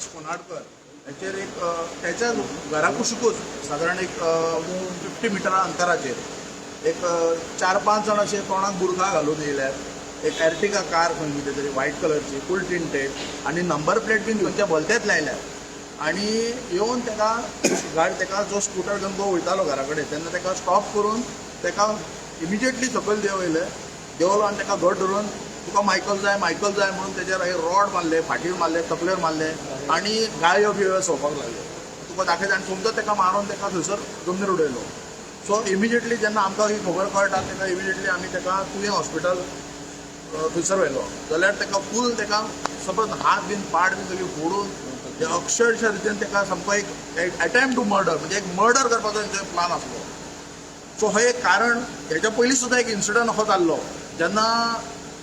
कोनाडकर हाचेर एक त्याच्या घरा कुशिकूच सादारण एक 50 मिटरा अंतराचेर एक 4-5 जाण अशे तोंडाक बुरखा घालून येयल्यात. एक एर्टिगा कार खंय कितें तरी व्हायट कलरची फूल टिंटेड आनी नंबर प्लेट बीन खंयच्या भलतेच लायल्यात आनी येवन तेका गाडी तेका जो स्कुटर घेवन तो वयतालो घरा कडेन तेन्ना तेका स्टॉप करून तेका इमिजिएटली सकयल देंवयले, देंवलो आनी तेका घट धरून तुका मायकल जाय मायकल जाय म्हणून तेजेर रॉड मारले, फाटीर मारले, तकलेर मारले आनी गाळयो बिळयो संवपाक लागले. तुका दाखयता आनी समजो तेका मारून तेका थंयसर जमनीर उडयलो. सो इमिजिएटली जेन्ना आमकां ही खबर कळटा तेका इमिजिएटली आमी तेका तुयें हॉस्पिटल थंयसर व्हेलो जाल्यार तेका फूल तेका सपोज हात बीन पाड बीन सगळी फोडून अक्षरशः रितीन तेका सामको एक एटेम्प्ट टू मर्डर म्हणजे एक मर्डर करपाचो तेंचो प्लान आसलो. सो हे एक कारण. हेच्या पयलीं सुद्दां एक इन्सिडंट असो जाल्लो जेन्ना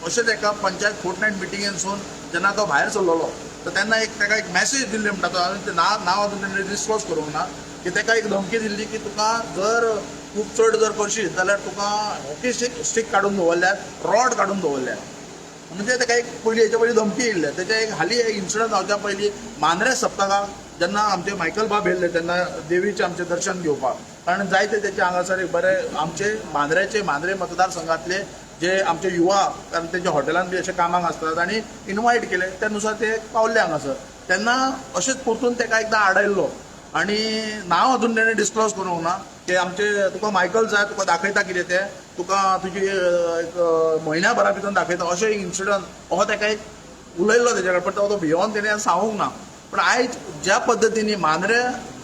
अशेंच एका पंचायत फोर्टनायट मिटिंगेनसून जेन्ना तो भायर सरलेलो तर तेन्ना एक तेका एक मॅसेज दिल्ली म्हणटा तो हांवें तें नांव अजून तेणें डिस्क्लोज करूंक ना की तेका एक धमकी दिल्ली की तुका जर खूब चड जर करशीत जाल्यार तुका हॉकी स्टीक काडून दवरल्यात, रॉड काडून दवरल्यात. म्हणजे तेका एक पयलीं हेच्या पयलीं धमकी येयल्ले. तेच्या एक हालीं एक इन्सिडंट जावच्या पयलीं मांद्रे सप्तकाक जेन्ना आमचे मायकल बाब येयल्ले तेन्ना देवीचें आमचें दर्शन घेवपाक, कारण जायते तेचे हांगासर एक बरे आमचे मांद्र्याचे मांद्रे मतदारसंघातले जे आमचे युवा, कारण तेंच्या हॉटेलान बी अशे कामाक आसतात आनी इनवायट केले त्या नुसार ते पावल्ले हांगासर तेन्ना अशेंच परतून तेका एकदां आडयल्लो आनी नांव अजून तेणें डिस्क्लोज करूंक ना की आमचे तुका मायकल जाय तुका दाखयता कितें तें तुका तुजी एक म्हयन्या भरा भितर दाखयता अशें एक इन्सिडंट असो तेका एक उलयल्लो तेज्या कडेन, पण तो भियोन तेणें सांगूंक ना. पण आयज ज्या पद्दतीन मांद्रे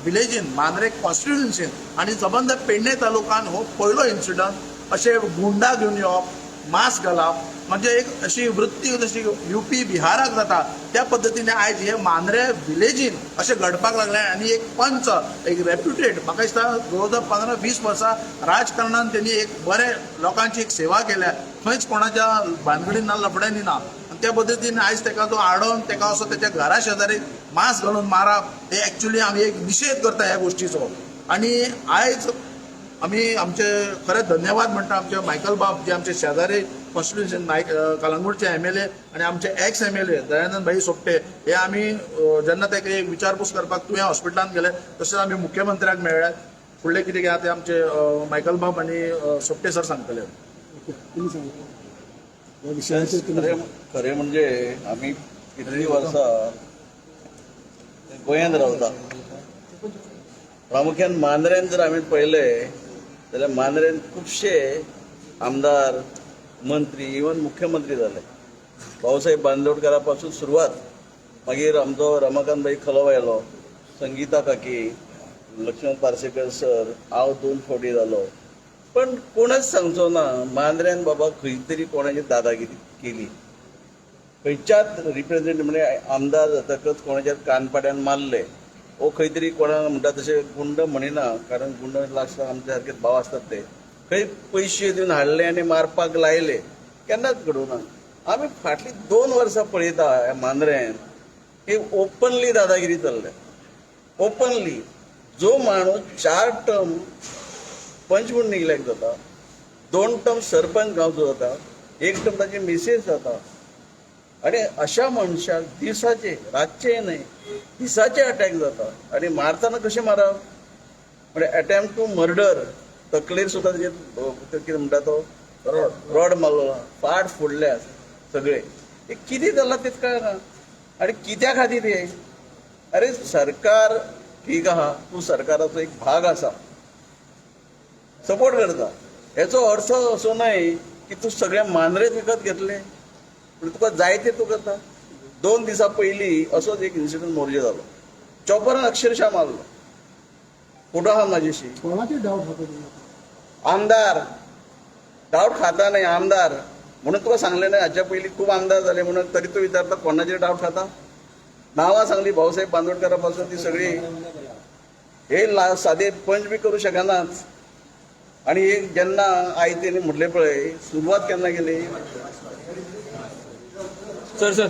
विलेजीन मांद्रे कॉन्स्टिट्युएन्सीन आनी सबंद पेडणे तालुकान हो पयलो इन्सिडंट अशें गुंडा घेवन येवप, मास्क घालप म्हणजे एक अशी वृत्ती जशी युपी बिहाराक जाता त्या पद्दतीने आयज हे मांद्रे विलेजीन अशें घडपाक लागलें. आनी एक पंच एक रेप्युटेड म्हाका दिसता जवळ जवळ 15-20 वर्सां राजकारणान तेणी एक बरे लोकांची एक सेवा केल्या, खंयच कोणाच्या भानगडीन ना लफड्यांनी ना. आनी त्या पद्दतीन आयज तेका तो आडोवन तेका असो तेच्या घरा शेजारी मास्क घालून मारप हे एक्चुली आमी एक निशेध करता ह्या गोश्टीचो. आनी आयज आमी आमचे खरें धन्यवाद म्हणटा आमचे मायकल बाब जे आमचे शेजारी कॉन्स्टिट्युएन्सी नायक कलंगूटचे MLA आनी आमचे एक्स MLA Dayanand भाई सोपटे हे आमी जेन्ना तेका एक विचारपूस करपाक तुवें हॉस्पिटलान गेले तशेंच आमी मुख्यमंत्र्याक मेळ्ळे. फुडलें कितें कितें ते आमचे मायकल बाब आनी सोपटे सर सांगतले. खरें म्हणजे आमी कितलीं वर्सां गोंयांत रावता, प्रामुख्यान मांद्र्यान जर आमी पळयलें जाल्यार मांद्र्यान खुबशे आमदार, मंत्री, इवन मुख्यमंत्री जाले. भाऊसाहेब बांदोडकरा पासून सुरवात, मागीर आमचो रमाकांत भाई खलप आयलो, संगीता काकी, लक्ष्मण पार्सेकर सर, हांव 2 फावटी जालो. पण कोणच सांगचो ना मांद्र्यान बाबा खंय तरी कोणाची दादागिरी केली, खंयच्याच रिप्रेझेंट म्हणजे आमदार जातकच कोणाच्या कानपाड्यान मारले वो खंय तरी कोणाक म्हणटा तशें गुंड म्हणिना, कारण गुंड लास्टाक आमच्या सारके भाव आसतात ते खंय पयशे दिवन हाडले आनी मारपाक लायले, केन्नाच घडूना. आमी फाटलीं 2 वर्सां पळयता ह्या मांद्र्यान की ओपनली दादागिरी चल्ल्या. ओपनली जो माणूस 4 टर्म पंच म्हूण निग्लेक्ट जाता, 2 टर्म सरपंच गांवचो जाता, 1 टर्म ताची मिसेस जाता, आनी अशा मनशाक दिसाचे रातचे न्हय दिसाचे अटॅक जाता. आनी मारतना कशें मारप म्हणजे अटेम्प्ट टू मर्डर, तकलेर सुद्दां तेजेर कितें म्हणटा तो रॉड मारलो, फाट फोडल्या सगळे, हे कितें जालां तेच कळना. आनी कित्या खातीर हे? अरे सरकार ठीक आहा, तूं सरकाराचो एक भाग आसा, सपोर्ट करता, हेचो अर्थ असो न्हय की तूं सगळें मांद्रेच विकत घेतलें पूण तुका जाय ते तूं करता. 2 दिसां पयलीं असोच एक इन्सिडंट मोरजे जालो, चॉपरान अक्षरशः मारलो. फोटो आहा म्हाजेशी. कोणाचे डावट खाता तुम्ही? आमदार डावट खाता न्हय आमदार म्हणून तुका सांगलें न्हय हाच्या पयलीं खूब आमदार जाले म्हणून तरी तूं विचारता कोणाचेर डावट खाता. नांवां सांगली भाऊसाहेब बांदोडकरा पासून ती सगळी हे सादे पंच बी करूं शकनात. आनी एक जेन्ना आयतेने म्हटलें पळय सुरवात केन्ना केली सर सर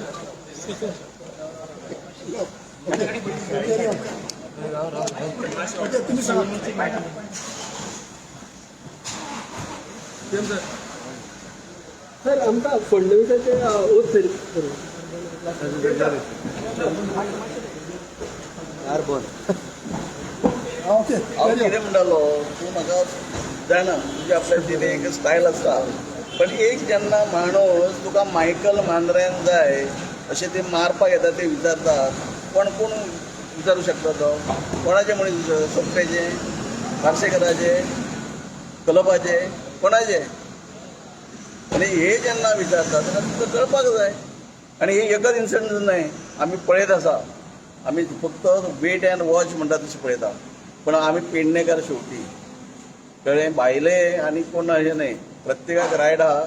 तुम्ही सांगा. सर आमकां फडणवीसाचे ओथ करूं. ओके. हांव कितें म्हणटालो, तूं म्हाका जाणा, तुजी आपल्या कितें एक स्टायल आसता. पण एक जेन्ना माणूस तुका मायकल मांद्रेन जाय अशें ते मारपाक येता, ते विचारतात, कोण कोण विचारू शकता? तो कोणाचे मनीस विचारता? सोपटेचे, पार्सेकराचे, क्लबाचे, कोणाचे? आनी हे जेन्ना विचारता तेन्ना तुका कळपाक जाय. आनी हे एकच इन्सिडंट न्हय, आमी पळयत आसा. आमी फक्त वेट अँड वॉच म्हणटा तशें पळयता. पण आमी पेडणेकार शेवटी, कळ्ळें? भायले आनी कोण अशें न्हय, प्रत्येकाक रायट आहा.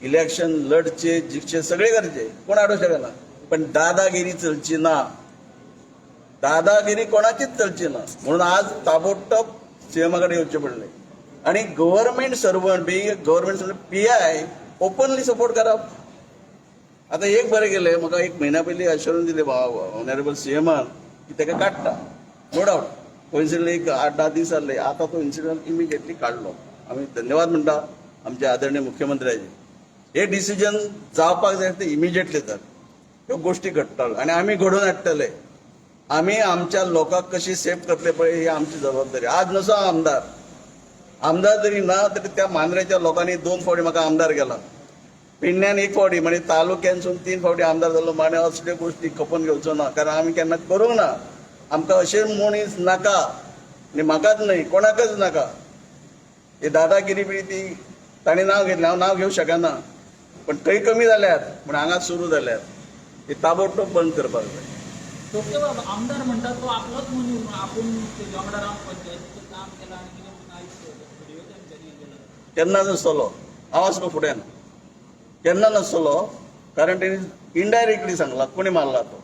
इलेक्शन लढचे, जिखचे, सगळे करचे, कोण आडोवंक शकना. पण दादागिरी चलची ना. दादागिरी कोणाचीच चलची ना. म्हणून आज ताबडतोब सीएमा कडेन येवचें पडलें. आनी government servant be government servant, PI openly support करप. आता एक बरें केलें, म्हाका एक म्हयन्या पयलीं अश्योरन्स दिलें ऑनरेबल सीएमान की ताका काडटा. नो डावट, कोइन्सिडंट एक 8-10 दीस जाल्ले. आतां तो इन्सिडंट इमिजिएटली काडलो. आमी धन्यवाद म्हणटा आमच्या आदरणीय मुख्यमंत्र्याचे. हे डिसिजन जावपाक जाय ते इमिजिएटली जाता. ह्यो गोश्टी घडटाल्यो आनी आमी घडोवन हाडटले. आमी आमच्या लोकांक कशी सेफ करतले पळय, ही आमची जबाबदारी. आज नसो हांव आमदार, आमदार जरी ना तरी त्या मांद्रेच्या लोकांनी दोन फावटी म्हाका आमदार केला, पेडण्यान एक फावटी, म्हणजे तालुक्यानसून तीन फावटी आमदार जालो. माने असल्यो गोश्टी खपोवन घेवचो ना, कारण आमी केन्ना करूंक ना. आमकां अशें मनीस नाका. आनी म्हाकाच न्हय, कोणाकच नाका. ही दादागिरी बी ती ताणें नांव घेतलें, हांव नांव घेवंक शकना. पण थंय कमी जाल्यात, पूण हांगा सुरू जाल्यात. ती ताबडतोब बंद करपाक जाय. सोपटे बाब, आमदार म्हणटा तो आपलोच मनीस म्हणून आपूण तेज्या वांगडा रावन पंचायतीचें काम केलां आनी कितें म्हणून आयज व्हिडिओ तेंच्यांनी हे केला. केन्ना नासतलो. हांव आसलो फुड्यान, केन्ना नासतलो. कारण तेणी इनडायरेक्टली सांगला कोणी मारला तो.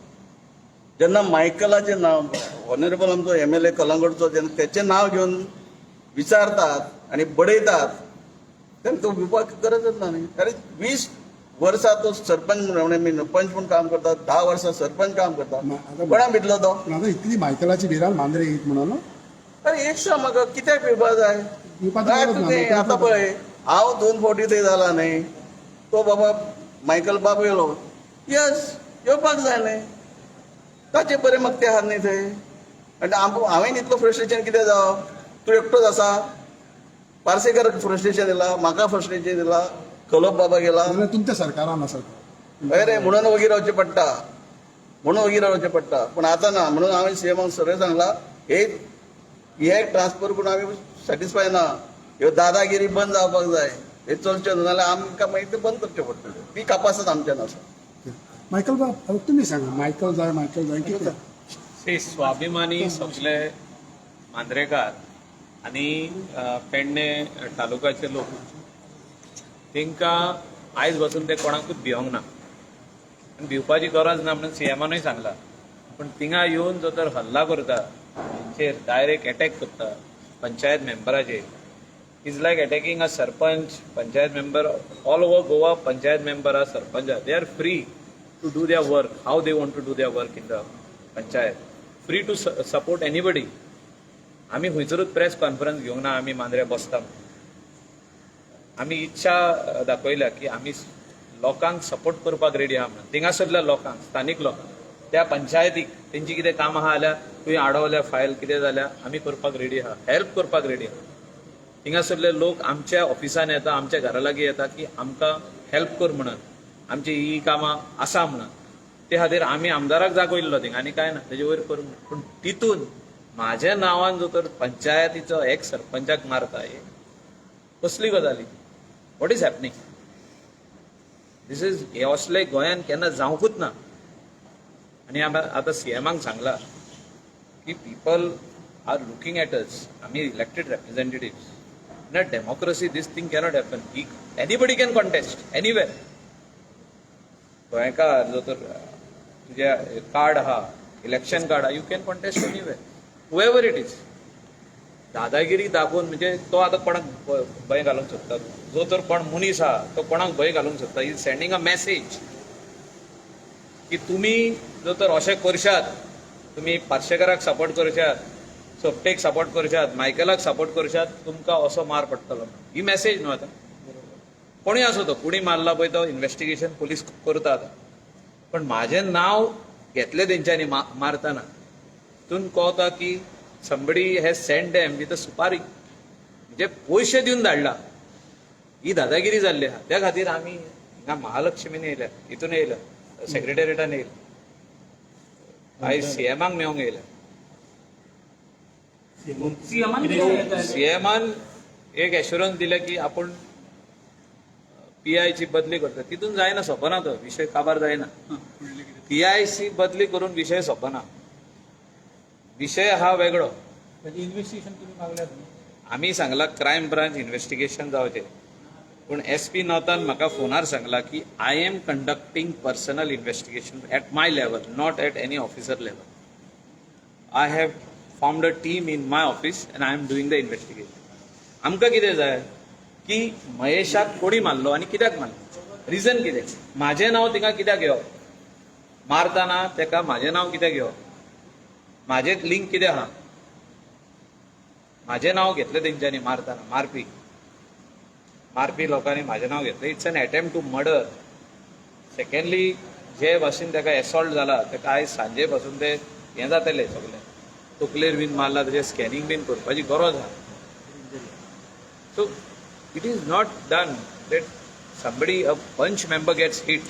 जेन्ना मायकलाचें नांव, ऑनरेबल आमचो एमएलए कलंगडचो, जेन्ना तेचें नांव घेवन विचारतात आनी बडयतात तेन्ना तो भिवपाक गरजच ना न्ही. कारण 20 वर्सां तो सरपंच म्हूण, पंच म्हूण काम करता, 10 वर्सां सरपंच काम करता. कोणा भितलो तो? पण आता इतली मायकलाची भिरांत मांद्रे येत म्हणून. अरे, एक सांग म्हाका, कित्याक भिवपा जाय? भिवपाची काय गरज ना. तुवें आतां पळय, हांव दोन फावटी थंय जाला न्ही. तो बाबा मायकल बाब येयलो, येस, येवपाक जाय न्ही. ताचे बरें म्हाका ते आहा न्ही थंय. आनी हांवें इतलो फ्रस्ट्रेशन कितें जावप? तूं एकटोच आसा? पार्सेकर फ्रस्ट्रेशन येयला, म्हाका फ्रस्ट्रेशन येयला, खलप बाबा गेला. जाल्यार तुमच्या सरकारान आसा. हय रे, म्हणून वगी रावचें पडटा, म्हणून वगी रावचें पडटा. पूण आतां ना. म्हणून हांवें सीएमाक सरळ सांगला, हे हे ट्रान्सफर करून आमी सॅटिस्फाय ना. ह्यो दादागिरी बंद जावपाक जाय. हे चलचें ना जाल्यार आमकां मागीर ते बंद करचें पडटलें. ती कापासत आमच्यान आसा. मायकल बाब, आता तुम्ही सांगा, मायकल जाय, मायकल जाय कितें? सी, स्वाभिमानी सगळे मांद्रेकार आनी पेडणे तालुक्याचे लोक, तांकां आयज पासून ते कोणाकूच भिवंक ना आनी भिवपाची गरज ना म्हणून सीएमानूय सांगला. पूण थिंगा येवन जो तर हल्ला करता तेंचेर, डायरेक्ट एटॅक करता panchayat मेंबराचेर, is like attacking a sarpanch, panchayat member. All over Goa panchayat member are sarpanch, they are free to do their work how they want to do their work in the panchayat, free to support anybody. आमी खंयसरूच press conference घेवंक ना. आमी मांद्र्या बसता म्हणून आमी इच्छा दाखयल्या की आमी लोकांक सपोर्ट करपाक रेडी आहा म्हणून. थिंगासरल्या लोकांक, स्थानीक लोकांक, त्या पंचायतीक तेंची कितें कामां आहा जाल्यार, खंय आडवल्या फायल कितें जाल्या, आमी करपाक रेडी आहा, हेल्प करपाक रेडी आहा. थिंगासरले लोक आमच्या ऑफिसान येता, आमच्या घरा लागीं येता की आमकां हेल्प कर म्हणून, आमची ही कामां आसा म्हणून. ते खातीर आमी आमदाराक जागो इल्लो थिंगा आनी कांय ना तेजे वयर करूं. पूण तितून म्हाज्या नांवान जो तर पंचायतीचो एक सरपंचाक मारता, हे कसली गजाली? What is happening? This is हे असले गोंयान केन्ना जावंकूच ना. आनी आमी आतां सीएमाक सांगला की people are looking at us. आमी elected representative. In a democracy this thing cannot happen. Anybody can contest anywhere. गोंयकार जो तर तुजें कार्ड आहा, इलेक्शन कार्ड आहा, you can contest anywhere, whoever it is. दादागिरी दाखोवन म्हणजे तो आतां कोणाक भंय घालूंक सोदता? जो तर कोण मनीस आहा तो कोणाक भंय घालूंक सोदता? Is sending a message की तुमी जर तर अशें करशात, तुमी पार्शेकाराक सपोर्ट करशात, सोपटेक सपोर्ट करशात, मायकलाक सपोर्ट करशात, तुमकां असो मार पडटलो. ही मॅसेज न्हू आतां. कोणूय आसूं, तो कोणी मारला पळय, तो इन्व्हेस्टिगेशन पोलीस करता आतां. पण म्हाजें नांव घेतलें तेंच्यांनी मारतना. हितून कळता की somebody has sent them with a सुपारी, म्हणजे पयशे दिवन धाडला. ही दादागिरी जाल्ली आहा. त्या खातीर आमी हिंगा महालक्ष्मीन येयल्या, हितून येयल्या, सेक्रेटेरिएटान येयल्या, आयज सीएमाक मेळोंक येयल्या. सीएमान कितें? सीएमान एक एश्युरन्स दिलें की आपूण पीआयची बदली करता. तितून जायना, सोंपना, तो विशय काबार जायना. पीआयसी बदली करून विशय सोंपना, विशय हा वेगळो. इन्व्हेस्टिगेशन तुम्ही मागल्या? आमी सांगला क्रायम ब्रांच इन्व्हेस्टिगेशन जावचें, पूण एस पी नॉतान म्हाका फोनार सांगला की I am conducting personal investigation at my level, not at any officer level. I have formed a team in my office and I am doing the investigation. आमकां कितें जाय की महेशाक कोणी मारलो आनी कित्याक मारलो, रिजन कितें, म्हाजें नांव थिंगा कित्याक घेवप, मारतना तेका म्हाजें नांव कित्याक घेवप, म्हाजें लिंक कितें आहा, म्हाजें नांव घेतलें तेंच्यांनी मारतना, मारपी मारपी लोकांनी म्हाजें नांव घेतलें. It's an attempt to murder. Secondly, जे भाशेन ताका एसॉल्ट जाला, ताका आयज सांजे पासून ते हें जातलें, सगळें तकलेर बीन मारला, ताजें स्कॅनिंग बीन करपाची गरज आहा. So it is not done that somebody, a panch member, gets hit.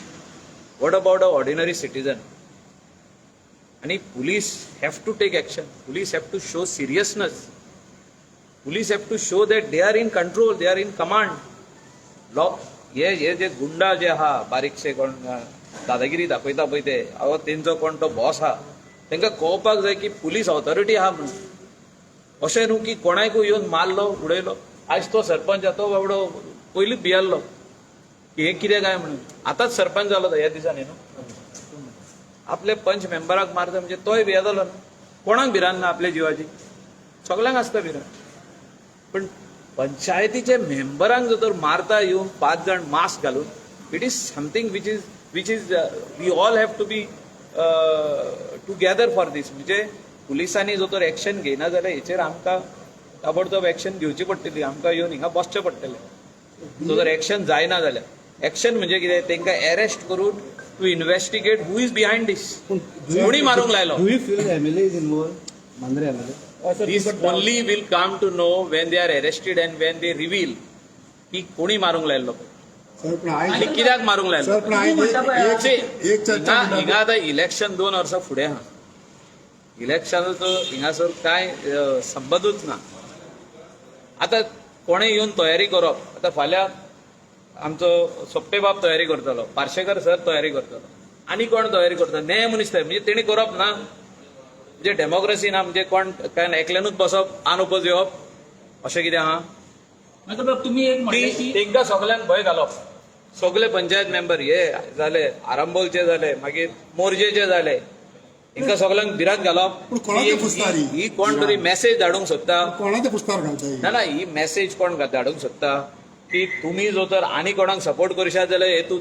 What about a ordinary citizen? आणि police have to take action. Police have to show seriousness. Police have to show that they are in control, they are in command. Law हे हे जे गुंडा जे आहा, बारीकशे कोण दादागिरी दाखयता पळय, ते अहो तेंचो कोण तो बॉस आहा, तांकां कळपाक जाय की पुलीस ऑथॉरिटी आहा म्हणून. अशें न्हू की कोणाकूय येवन मारलो उडयलो. आयज तो सरपंच आहा तो बाबडो पयलींच भियेल्लो की हें कितें काय म्हणून. आतांच सरपंच जालो तो ह्या दिसांनी न्हू. आपले पंच मेंबराक मारता म्हणजे तोय भियेतालो न्हू. कोणाक भिरांत ना आपल्या जिवाची? सगल्यांक आसता भिरांत. पण पंचायतीचे मेंबरांक जर तर मारता येवन पांच जाण मास्क घालून, it is something which is we all have to be together for this. म्हणजे पुलिसांनी जर तर एक्शन घेयना जाल्यार हेचेर आमकां ताबडतोब एक्शन घेवची पडटली. आमकां येवन हिंगा बसचें पडटलें. सो जर एक्शन जायना जाल्यार, एक्शन म्हणजे कितें, तांकां अरेस्ट करून to investigate who is behind this, कोणी मारूंक लायलो. Do you feel MLA is involved, Mandrem MLA? This only will come to know when they are arrested and when they reveal की कोणी मारूंक लायल्लो सर, पण आनी आयज कित्याक मारूंक लायल्लो. सर, पण आयज एक See, एक चर्चा हिंगा हिंगा आतां इलेक्शन 2 वर्सां फुडें आहा. इलेक्शनाचो हिंगासर कांय संबंदूच ना. आतां कोणें येवन तयारी करप, आतां फाल्यां आमचो सोपटे बाब तयारी करतलो, पार्शेकर सर तयारी करतलो, आनी कोण तयारी करतलो, ने मनीस तयारी, म्हणजे तेणी करप ना, म्हणजे डेमोक्रेसी ना. म्हणजे कोण काय एकल्यानूच बसप, आन उपज येवप, अशें कितें आहा? मायकल बाब, तुम्ही एक म्हटलें ती की तेंकां सगल्यांक भंय घालप. सगळे पंचायत मेंबर हे जाले, आरांबोलचे जाले, मागीर मोरजेचे जाले, हिंकां सगल्यांक भिरांत घालप. पूण कोणाचे फुसता री? ही कोण तरी मेसेज धाडूंक सोदता. कोणाचे पुस्तार घालता? ना ना, ही मेसेज कोण धाडूंक सोदता की तुमी जो तर आनी कोणाक सपोर्ट करशात जाल्यार हे तूं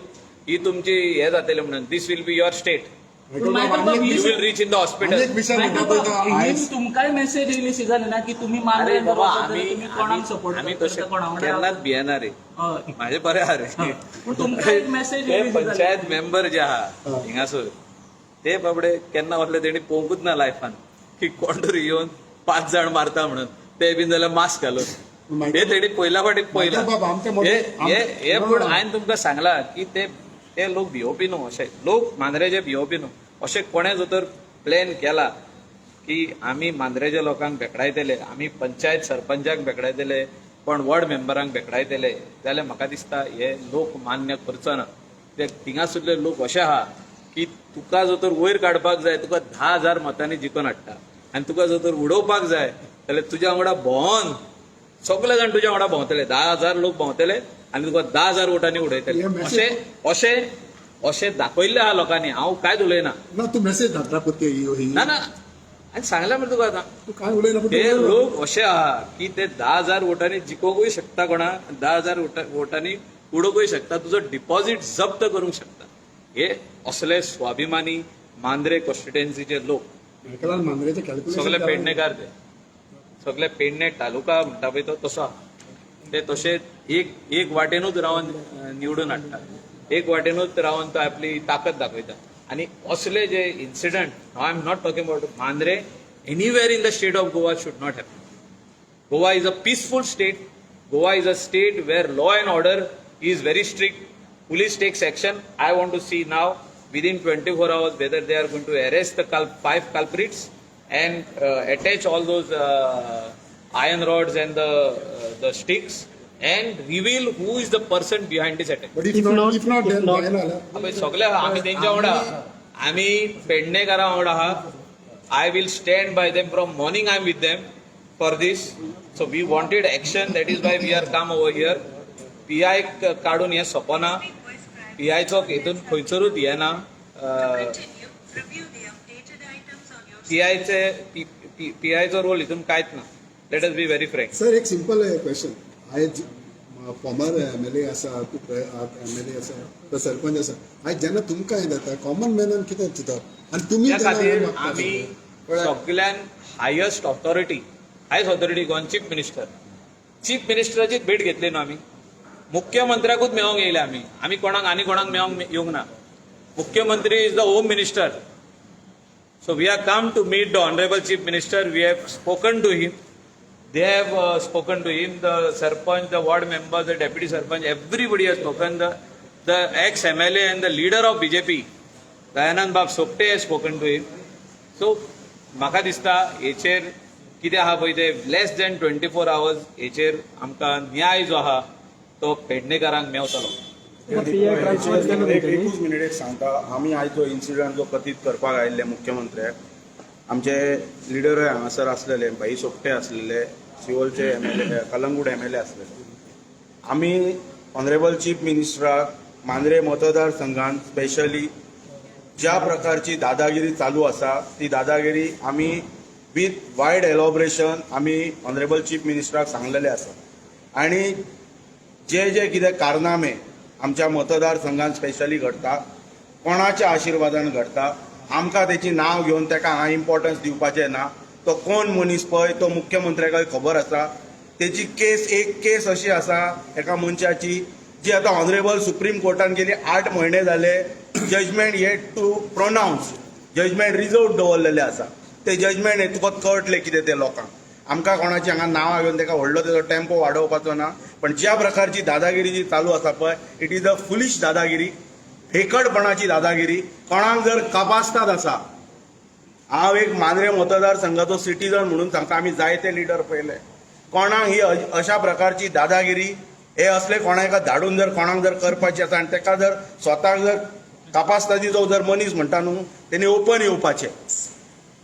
ही तुमची हे जातली म्हणून, this will be your state. पूण मायकल बाब, You will reach in the hospital. एक विषय मायकल म्हणटा पळय बाब, तो ही आयज तुमकांय मेसेज येयली शी जाली ना की तुम्ही अरे मारले बाबा, आमी तुम्ही कोणाक सपोर्ट आमी तशें कोणा वांगडा केन्नाच भियेना रे. हय. म्हाजें बरें आहा रे. पूण तुमकां एक मेसेज ते येयली शी जाली. पंचायत मेंबर जे आहा हिंगासर, ते बाबडे केन्ना वतले तेणी पळोवंकूच ना लायफान की कोण तरी येवन पांच जाण मारता म्हणून, ते बीन जाल्यार मास्क घालून. हे तेणी पयल्या फावटी पयला. मायकल बाब, आमच्या मदीं- हे हे हे आम- पूण हांवें तुमकां सांगला की ते ते लोक भियोवपी न्हू, अशे लोक मांद्रेचे भियोवपी न्हू. अशें कोणें जर तर प्लॅन केला की आमी मांद्रेच्या लोकांक भेकडायतले, आमी पंचायत सरपंचाक भेकडायतले, कोण वॉर्ड मेंबरांक भेकडायतले, जाल्यार म्हाका दिसता हे लोक मान्य करचो ना. ते थिंगासुल्ले लोक अशे आहा की तुका जर तर वयर काडपाक जाय, तुका 10,000 मतांनी जिखून हाडटा, आनी तुका जर तर उडोवपाक जाय जाल्यार तुज्या वांगडा भोंवन सगळे जाण तुज्या वांगडा भोंवतले, 10,000 लोक भोंवतले आनी तुका 10,000 वोटांनी उडयतले. हे message- अशें अशें अशें दाखयल्लें आहा लोकांनी. हांव कांयच उलयना. ना, तूं मेसेज धाडटा पळय ते ही- ना ना, आनी सांगलें मरे तुका आतां. तूं काय उलयना, पण ते तूं उलयना. लोक अशे आहा की ते 10,000 वोटांनी जिखोवंकूय शकता कोणा, 10,000 वोटांनी उडोवंकूय शकता, तुजो डिपॉझिट जप्त करूंक शकता. हे असले स्वाभिमानी मांद्रे कॉन्स्टिट्युएन्सीचे लोक. मायकलान मांद्रेचें कॅल्क्युलेशन सगळे पेडणेकार, ते सगळे पेडणे तालुका म्हणटा पळय तो तसो आहा. ते तशे एक एक वाटेनूच रावन निवडून हाडटा, एक वाटेनूच रावन तो आपली ताकद दाखयता. आनी असले जे incident, I am not talking about Mandrem. anywhere in the state of Goa should not happen. Goa is a peaceful state. Goa is a state where law and order is very strict. Police takes action. I want to see now within 24 hours whether they are going to arrest the five culprits and attach all those iron rods and the sticks and reveal who is the person behind this attack. But if not, if then not- जायना जाल्यार अबे सगळे आमी तेंच्या वांगडा, आमी पेडणेकारां वांगडा आहा. I will stand by them. From morning I am with them for this. So we wanted action, that is why we are come over here. PI काडून हें सोंपना. पीआयचो हितून खंयसरूच येना. पीआयचे पीआयचो रोल हितून कांयच ना. Let us be very frank. Sir, एक simple question. आयज फॉर्मर एमएलए आसा तूं, एमएलए आसा, तो सरपंच आसा. आयज जेन्ना तुमकां हें जाता, कॉमन मॅनान कितें चिंतप आनी तुमी त्या तेन्ना खातीर हें मागता? आमी कळ्ळें? सगळ्यान highest authority Goan chief minister, chief मिनिस्टराचीच भेट घेतली न्हू आमी. मुख्यमंत्र्याकूच मेळोंक येयले आमी. आमी कोणाक आनी कोणाक मेळोंक येवंक ना. मुख्यमंत्री is the home minister, so we are come to meet the honourable chief minister. We have spoken to him. They have spoken to him, the sarpanch, the ward member, the deputy sarpanch, everybody has spoken. The ex MLA and the leader of BJP, Dayanand Bab Sopte, has spoken to him. So, म्हाका दिसता हेचेर कितें आहा पळय तें less than 24 hours हेचेर आमकां न्याय जो आहा तो पेडणेकारांक मेवतलो. एक एकूच मिनिट एक सांगता. आमी आयज जो इन्सिडंट जो कथीत करपाक आयिल्ले मुख्यमंत्र्याक, आमचे लिडरय हांगासर आसलेले, भाई सोपटे आसलेले, सिवोलचे एमएलए, कलंगूट एमएलए आसलेले. आमी ऑनरेबल चीफ मिनिस्टराक मांद्रे मतदारसंघात स्पेशली ज्या प्रकारची दादागिरी चालू आसा ती दादागिरी आमी विथ वायड एलॉबरेशन आमी ऑनरेबल चीफ मिनिस्टराक सांगलेले आसा. आनी जे जे कितें कारनामे आमच्या मतदारसंघात स्पेशली घडटा, कोणाच्या आशिर्वादान घडटा, आमकां तेची नांव घेवन ताका हांगा इम्पॉर्टन्स दिवपाचें ना. तो कोण मनीस पळय तो मुख्यमंत्र्याकय खबर आसा. तेची केस, एक केस अशी आसा एका मनशाची जी आतां ऑनरेबल सुप्रीम कोर्टान गेली 8 म्हयने जाले judgment yet to pronounce, judgment reserve दवरलेलें आसा. ते जजमेंट हे तुका कळटलें कितें तें लोकांक. आमकां कोणाची हांगा नांवां घेवन ताका व्हडलो तेजो टेम्पो वाडोवपाचो ना, पण ज्या प्रकारची दादागिरी जी चालू आसा पळय, it is a foolish दादागिरी, फेकटपणाची दादागिरी. कोणाक जर कापास्ताद आसा, हांव एक मांद्रे मतदारसंघाचो सिटीजन म्हणून सांगता, आमी जायते लिडर पळयले. कोणाक ही अशा प्रकारची दादागिरी हे असले कोणाक धाडून जर कोणाक जर करपाची आसा आनी ताका जर स्वताक जर कापास्तादीचो जर मनीस म्हणटा न्हू, तेणी ओपन येवपाचें,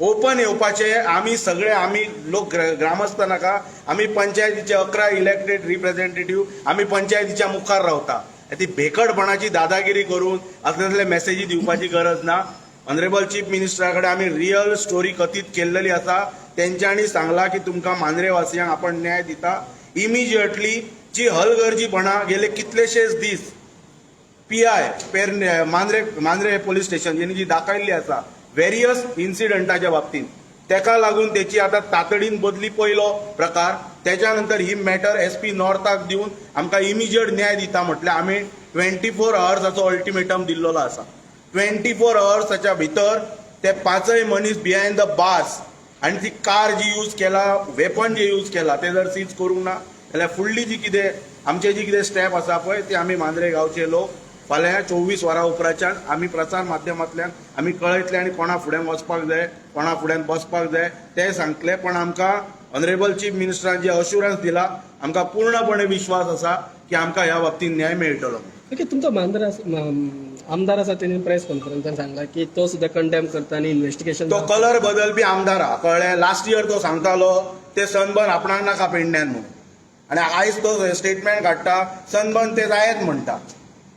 ओपन येवपाचे. आमी सगळे आमी लोक ग्रामस्थ नाका, आमी पंचायतीचे 11 इलेक्टेड रिप्रेझेंटेटिव्ह आमी पंचायतीच्या मुखार रावता. ती भेकडपणाची दादागिरी करून असले असले मेसेजी दिवपाची गरज ना. ऑनरेबल चीफ मिनिस्टरा कडेन आमी रियल स्टोरी कथीत केल्लेली आसा. तेंच्यांनी सांगला की तुमकां मांद्रेवासियांक आपण न्याय दिता इमिजिएटली. जी हलगर्जीपणा गेले कितलेशेच दीस पीआय पेरणे मांद्रे मांद्रे पोलीस स्टेशन जेणी जी दाखयल्ली आसा वेरियस इन्सिडंटाच्या बाबतींत, तेका लागून तेची आतां तातडीन बदली पयलो प्रकार. तेच्या नंतर ही मॅटर एसपी नॉर्थाक दिवन आमकां इमिजिएट न्याय दिता म्हटल्यार आमी 24 अवर्साचो अल्टिमेटम दिल्लो आसा. 24 अवर्साच्या भितर ते पांचय मनीस बिहायंड the bars आनी ती कार जी यूज केला, वेपन जे यूज केला ते जर सीज करूंक ना जाल्यार फुडली जी कितें आमचे जी कितें स्टेप आसा पळय ती आमी मांद्रे गांवचे लोक फाल्यां 24 वरां उपरांतच्यान आमी प्रचार माध्यमांतल्यान आमी कळयतले आनी कोणा फुड्यान वचपाक जाय, कोणा फुड्यान बसपाक जाय ते सांगतले. पण आमकां ऑनरेबल चीफ मिनिस्टरान जे अश्युरन्स दिला, आमकां पूर्णपणे विश्वास आसा की आमकां ह्या बाबतींत न्याय मेळटलो. ओके, तुमचो मांद्रा आमदार आसा, तेणी प्रेस कॉन्फरन्सान सांगला की तो सुद्दां कंडेम करता आनी इन्व्हेस्टिगेशन. तो कलर बदलपी आमदार हा, कळ्ळें? लास्ट इयर तो सांगतालो ते सनबर्न आपणाक नाका पेडण्यान म्हणून आनी आयज तो स्टेटमेंट काडटा, सनबर्न ते जायत म्हणटा.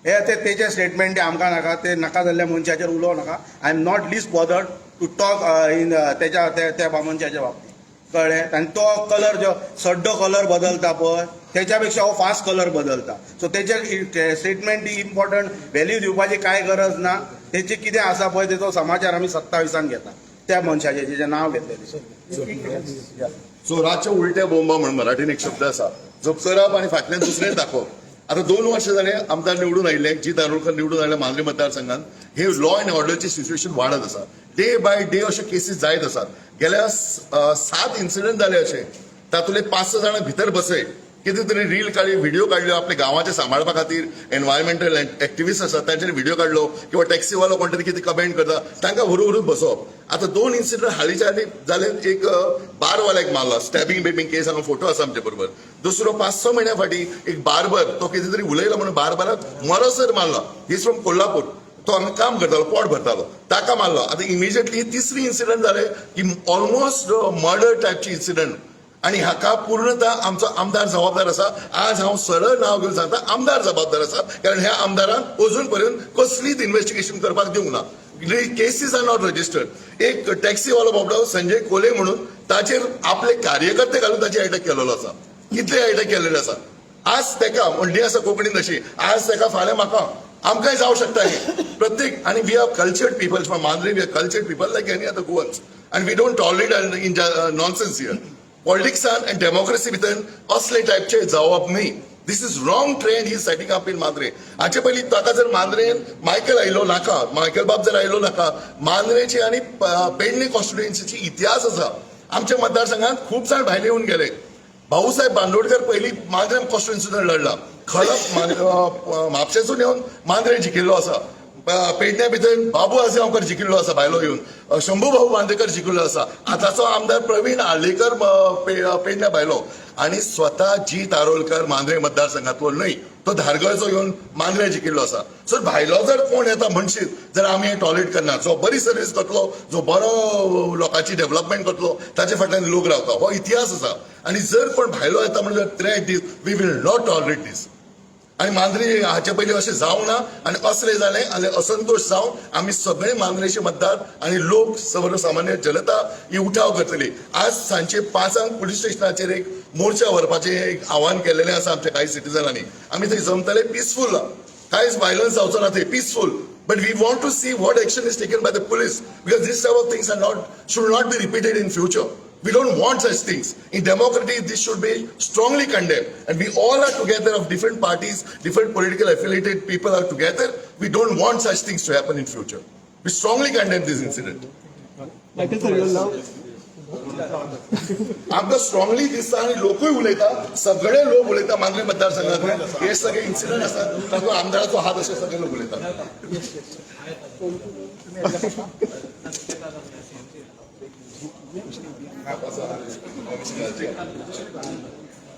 हे ते तेचे स्टेटमेंट ते आमकां नाका. ते नाका जाल्ल्या मनशाचेर उलोवं नाका. I am not least bothered to talk in तेच्या त्या मनशाच्या बाबतीत, कळ्ळें? आनी तो कलर जो सड्डो कलर बदलता पळय, तेच्या पेक्षा हो फास्ट कलर बदलता. सो तेचे स्टेटमेंट इम्पॉर्टंट व्हॅल्यू दिवपाची कांय गरज ना. तेचे कितें आसा पळय तेचो समाचार आमी 27 घेता त्या मनशाचे जेचें नांव घेतलें. चोराच्या उलट्या बोंबा म्हणून मराठीन एक शब्द आसा. चोरप आणि फाटल्यान दुसरें दाखोवप. आता 2 वर्षां जाले आमदार निवडून आयिल्ले, जीत आरोलकर निवडून आयले मांद्रे मतदारसंघात. हे लॉ अँड ऑर्डरची सिच्युएशन वाडत आसा. डे बाय डे अशे केसीस जायत आसात. गेल्या सात इन्सिडंट जाले अशे, तातूंतले पांच स जाणां भितर बसय, कितें तरी रील काडली, व्हिडिओ काडल्यो आपल्या गांवाचे सांबाळपा खातीर. एनवायरमेंटल एक्टिविस्ट आसात, तांचेर व्हिडिओ काडलो किंवा टॅक्सीवालो कोण तरी कितें कमेंट करता, तांकां व्हरून व्हरून बसोवप. आतां दोन इन्सिडंट हालींच्या हालीं जाले. एक बारवाल्याक मारला, स्टॅबिंग बिबिंग केस, हांगा फोटो आसा आमचे बरोबर. दुसरो 5-6 म्हयन्या फाटीं एक बार्बर, तो कितें तरी उलयलो म्हणून बार्बराक मरसर मारला. He's from Kolhapur. तो हांगा काम करतालो, पोट भरतालो, ताका मारलो. आतां इमिजिएटली तिसरी इन्सिडंट जाले की ऑलमोस्ट मर्डर टायपची इन्सिडंट आणि हाका पूर्णतः आमचो आमदार जबाबदार आसा. आज हांव सरळ नांव घेवन सांगता, आमदार जबाबदार आसा, कारण ह्या आमदारान अजून पर्यंत कसलीच इन्व्हेस्टिगेशन करपाक दिवंक ना. Cases are not registered. एक टॅक्सीवालो बाबडो संजय कोले म्हणून, ताचेर आपले कार्यकर्ते घालून ताचेर अटॅक केलेलो आसा. कितले अटॅक केलेले आसा. आज तेका म्हणणी आसा कोंकणीन अशी, आज तेका फाल्यां म्हाका, आमकांय जावं शकता हें प्रत्येक. आनी we are cultured people from Mandrem. We are cultured people like any other Goans and we don't tolerate in nonsense here. पॉलिटिक्सान आनी डेमोक्रेसी भितर असले टायपचे जावप न्ही. This is wrong trend he setting up in Mandrem. हाचे पयलीं ताका जर मांद्रेन Michael आयलो नाका, मायकल बाब जर आयलो नाका, मांद्रेची आनी पेडणे कॉन्स्टिट्युएन्सीची इतिहास आसा. आमच्या मतदारसंघात खूब जाण भायले येवन गेले. भाऊसाहेब बांदोडकर पयलीं मांद्रेम कॉन्स्टिट्युएन्सीन लढला. खलप म्हापशेसून येवन मांद्रे जिखिल्लो आसा. पेडण्या भितर बाबू आजगांवकर जिखिल्लो आसा, भायलो येवन. शंभू भाऊ बांदेकर जिखिल्लो आसा. आतांचो आमदार प्रवीण आर्लेकर पेडण्या भायलो आणि स्वतः जीत आरोलकर मांद्रे मतदारसंघातलो न्हय, तो धारगळचो येवन मांद्रे जिखिल्लो आसा. सो भायलो जर कोण येता म्हणशीत जर आमी हें टॉलरेट करना. जो बरी सर्वीस करतलो, जो बरो लोकांची डेव्हलपमेंट करतलो, ताचे फाटल्यान लोक रावता, हो इतिहास आसा. आणि जर कोण भायलो येता म्हणून जर थ्रेट दीत, we will not tolerate this. आणि मांद्रे हाचे पयलीं अशें जावंक ना आनी असलें जालें आनी असंतोश जावन आमी सगळे मांद्रेचे मतदार आनी लोक, सर्वसामान्य जनता ही उठाव करतली. आज सांजचे 5 पुलीस स्टेशनाचेर एक मोर्चा व्हरपाचें एक आव्हान केलेलें आसा आमच्या काही सिटीजनांनी. आमी थंय जमतले पिसफूल, कांयच वायलन्स जावचो ना थंय, peaceful. But we want to see what action is taken by the police, because this type of things are not should not be repeated in future. We don't want such things. In democracy, this should be strongly condemned. And we all are together of different parties, different political affiliated people are together. We don't want such things to happen in future. We strongly condemn this incident. Michael sir, your love. आमकां strongly दिसता आनी लोकूय उलयता, सगळे लोक उलयता. मांद्रे मतदारसंघातले हे सगळे इन्सिडंट आसा, तातूंत आमदाराचो हात अशे सगळे लोक उलयतात.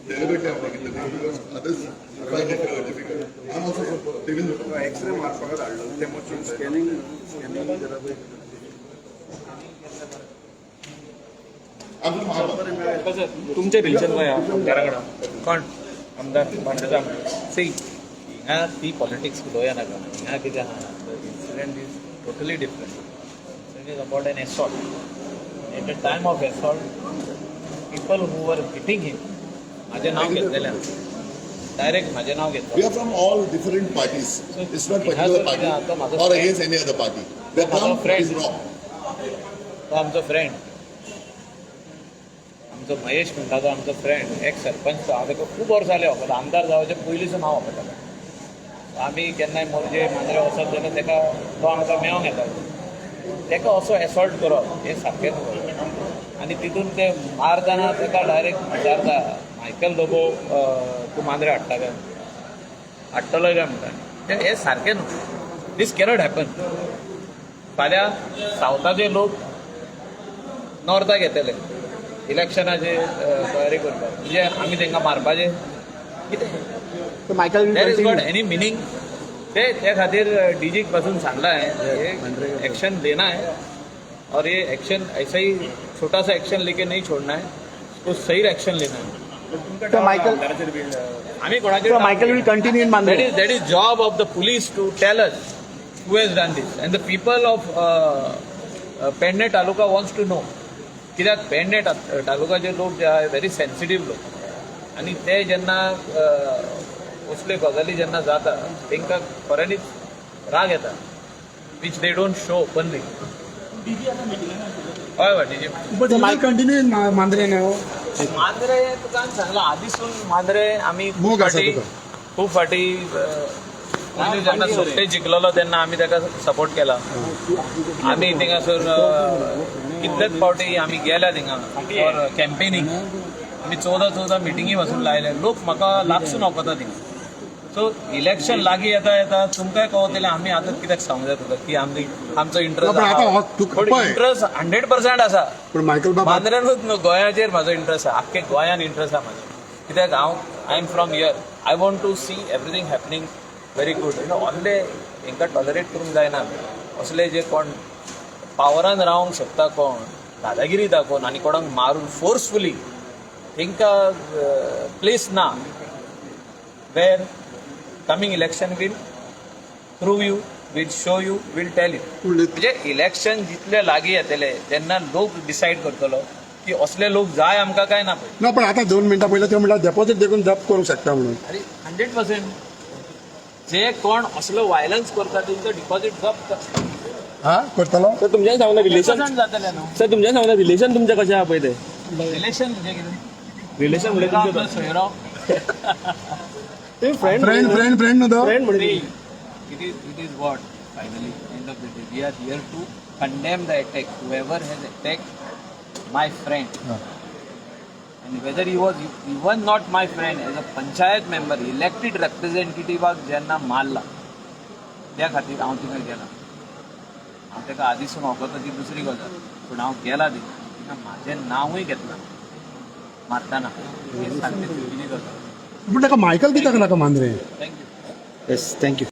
Deliberately I'm taking the name because others find it difficult. I'm also from Devendra. X ray मारपाक धाडलो ते मातशें स्कॅनिंग स्कॅनिंग जरा. I'm from Mahabharata. तुमचें रिलेशन खंय आमदारा कडेन? कोण आमदार? मांद्रेचो आमदार. सी, हिंगा ती पॉलिटिक्स उलोवया नाका. हिंगा कितें आहा, the incident is totally different. Incident is about an assault. At the time of assault, people who were hitting him, म्हाजें नांव घेतलेलें, डायरेक्ट म्हाजें नांव घेतलें. We are from all different parties. It's not particular party or against any other party. We are माझो come friend. Is wrong. तो आमचो friend, आमचो महेश म्हणटा तो आमचो फ्रेंड, एक सरपंच तो. हांव ताका खूब वर्सां जालें वखद, आमदार जावचे पयलींसून हांव वखदालो. आमी केन्नाय मोरजे मांद्रे वचत जाल्यार ताका, तो आमकां मेळोंक येतालो. ताका असो एसॉल्ट करप हें सारकें न्हू. आनी तितून ते मारतना ताका डायरेक्ट विचारता, मायकल लोबो तूं मांद्रे हाडटा काय, हाडटलो काय म्हणटा. ते हें सारकें न्हू. This cannot happen. फाल्यां सावथाचे लोक नॉर्थाक येतले इलेक्शनाचे तयारी करपाक, म्हणजे आमी तांकां मारपाचें कितें? So Michael will there is continue. Got any meaning? ते त्या खातीर डीजीक पासून सांगला है, एक्शन लेना है और ये एक्शन ऐसा ही छोटा सा एक्शन लेके नहीं छोड़ना है, उसको सही एक्शन लेना है. So Michael, आम्ही कोणाचे so Michael will continue in that Mandre. is job of the police to tell us who has done this, and the people of Pedne taluka wants to know, कित्याक पेडणे तालुकाचे लोक जे आहा, very sensitive लोक आणि ते जेन्ना असल्यो गजाली जेन्ना जाता, तांकां खऱ्यांनीच राग येता, which they don't show openly. हय हय, DG. But So Michael continue in Mandre now. Mandrem तुका हांवें सांगलां, आदीसून मांद्रे आमी खूब मोग आसा फाटी तुका. खूब फाटी पयलीं जेन्ना सोपटे जिखलेलो तेन्ना आमी ताका सपोर्ट केला. आमी थिंगासर कितलेच फावटी आमी गेल्या थिंगा फॉर कॅम्पेनिंग. आमी 14 14 मिटिंगी पासून लायले. लोक म्हाका लागसून वखता थिंगा. सो इलेक्शन लागीं येता येता तुमकांय कळतलें आमी आतां कित्याक सांगूंक जाय तुका की आमची आमचो ना, पण आतां हो तुका इंट्रस्ट पळय. इंट्रस्ट 100% आसा. पूण मायकल बाब, मांद्र्यानूच न्हू, गोंयाचेर म्हाजो इंट्रस्ट आसा, आख्खे गोंयान इंट्रस्ट आसा म्हाजो. कित्याक हांव, I am from here, I want to see everything happening very good. असले हेंकां टॉलरेट करूंक जायना. असले जे कोण पावरान रावंक शकता, कोण दादागिरी दाखोवन आनी कोणाक मारून फोर्सफुली, तेंकां प्लेस ना. Where coming election will prove you, will show you, will tell you. म्हणजे इलेक्शन जितले लागीं येतले तेन्ना लोक डिसायड करतलो की असले लोक जाय आमकां काय ना पळय. ना, पण आता 2 मिनटां पयलीं ते म्हणल्यार डेपॉझिट देखून जप्त करूंक शकता म्हणून. अरे, 100%. जे कोण असलो व्हायलन्स करता तेंचो डिपॉझिट जप्त हा, करतलो. सर, तुमच्यान सांगना रिलेशन जातलें न्हू. सर, तुमच्यान सांगना रिलेशन तुमचें कशें आहा पळय तें. रिलेशन म्हणजे कितें? रिलेशन म्हणजे आपलो सोयरो. तुमचें फ्रेंड. फ्रेंड, फ्रेंड, फ्रेंड न्हू तो. फ्रेंड म्हणजे It is what finally, end of the day, we are here to condemn the attack, whoever has attacked my friend, and whether he was even not my friend, as a panchayat member, elected representative जेन्ना मारला, त्या खातीर हांव थिंगा गेला. हांव ताका आदीसून वखता ती दुसरी गजाल, पूण हांव गेला थिंगा. थिंगा म्हाजें नांवूय घेतलां मारतना, ही सारकी चुकीची गजाल. पूण ताका मायकल कित्याक नाका Mandrem? Thank you. Yes, thank you.